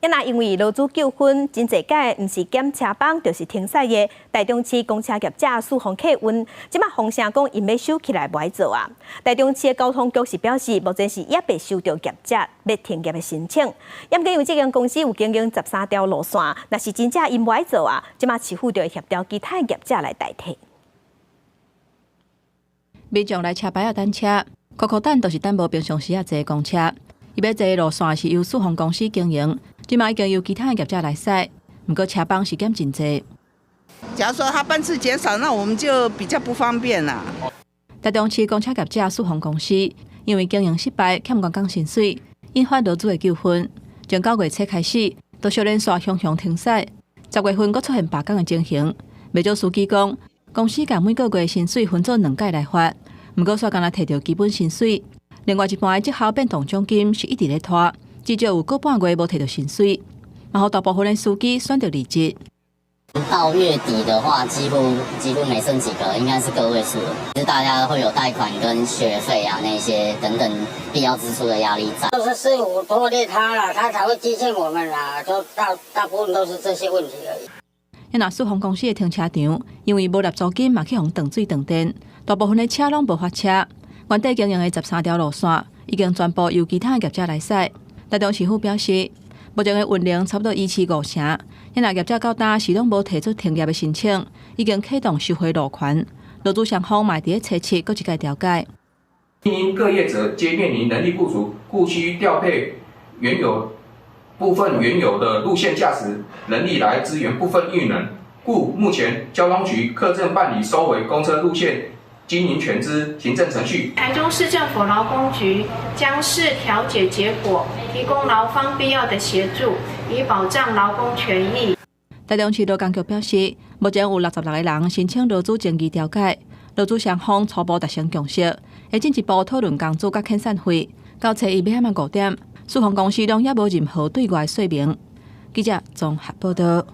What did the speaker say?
啊若因為勞資糾紛，真濟擺毋是減車班，就是停駛的台中市公車業者四方客運，這馬風聲講𪜶欲收起來無愛做啊。台中市的交通局是表示，目前是猶未收到業者欲停業的申請。毋過因為這間公司有經營13條路線，若是真正𪜶無愛做啊，這馬市府就會協調其他業者來代替。民眾來車牌仔等車，苦苦等就是等無平常時仔坐公車。伊欲坐的路線是由四方公司經營，這馬已經由其他的業者來駛。毋過車班是減真濟。假如說他班次減少，那我們就比較不方便啦。台中市公車業者四方公司因為經營失敗，欠員工薪水，引發勞資的糾紛。從9月初開始，都小連續雄雄停駛，10月份閣出現罷工的情形。袂少司機講，公司共每個月薪水分做兩改來發，毋過煞干焦提著基本薪水。另外一半的績效變動獎金是一直咧拖，至少有個半月無提著薪水，嘛予大部分的司機選擇離職。到月底的話，幾乎沒剩幾個，應該是個位數了。其實大家會有貸款跟學費啊那些等等必要支出的壓力在。就是市府拖累他了，他才會積欠我們啦，就大部分都是這些問題而已。若四方公司的停車場，因為無納租金，嘛去予斷水斷電，大部分的車攏無法車。原底經營的13條路線，已經全部由其他業者來駛。台中市府表示，目前的運能差不多維持五成。若業者到今是攏無提出停業的申請，已經啟動收回路權。勞資雙方嘛佇咧初七閣一擺調解。因各業者皆面臨能力不足，故需調配原有部分原有的路線駕駛能力來支援部分運能，故目前交通局課正辦理收回公車路線經營權之行政程序。台中市政府勞工局將視調解結果，提供勞方必要的協助，以保障勞工權益。台中市勞工局表示，目前有66個人申請勞資爭議調解，勞資雙方初步達成共識，會進一步討論工資佮遣散費。到初一欲仔5點，四方公司攏猶無任何對外說明。記者綜合報道。